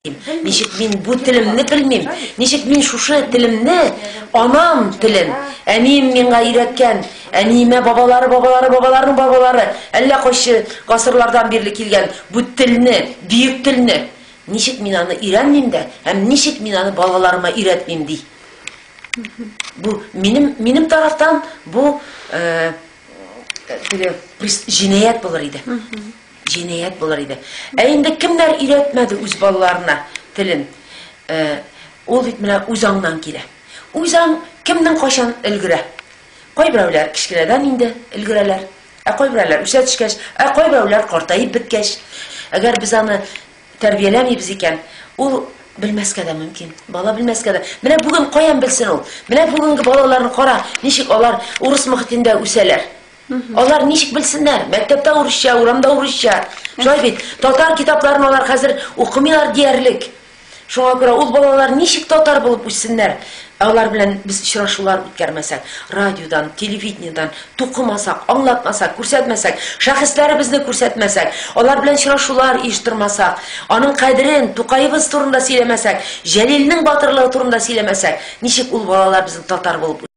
Ничек мин бу телемне белмим? Ничек мин шушы телемне, анам телен, әнием миңа өйрәткән, әниемә бабалары, бабалары, бабаларының бабалары, әллә кайсы гасырлардан бирле килгән бу телне, бөек телне, ничек мин аны өйрәнмим дә, һәм ничек мин аны балаларыма өйрәтмим ди. Бу минем минем тарафтан бу э, теге җинаять булыр иде. Җинаять булыр иде. Ә инде кемнәр өйрәтмәде үз балаларына телен? Э, ул бит менә үз аңнан килә. Үз аң кемнең кайчан өлгерә? Кайберәүләр кечкенәдән инде өлгерәләр. Ә кайберәүләр үсә төшкәч, ә кайберәүләр картаеп беткәч. Әгәр без аны тәрбияләмибез икән, ул белмәскә дә мөмкин. Бала белмәскә дә. Менә бүген каян белсен ул? Менә бүгенге балаларны кара, ничек алар урыс мохитендә үсәләр. Алар ничек белсеннәр? Мәктәптә урысча, урамда урысча. Шулай бит. Татар китапларын алар хәзер укымыйлар диярлек. Шуңа күрә ул балалар ничек татар булып үссеннәр? Ә алар белән без очрашулар үткәрмәсәк, радиодан, телевидениедән тукымасак, аңлатмасак, күрсәтмәсәк, шәхесләребезне күрсәтмәсәк, алар белән очрашулар оештырмасак, аның кадерен, Тукаебыз турында сөйләмәсәк, Җәлилнең батырлыгы турында сөйләмәсәк, ничек ул балалар безнең татар булып.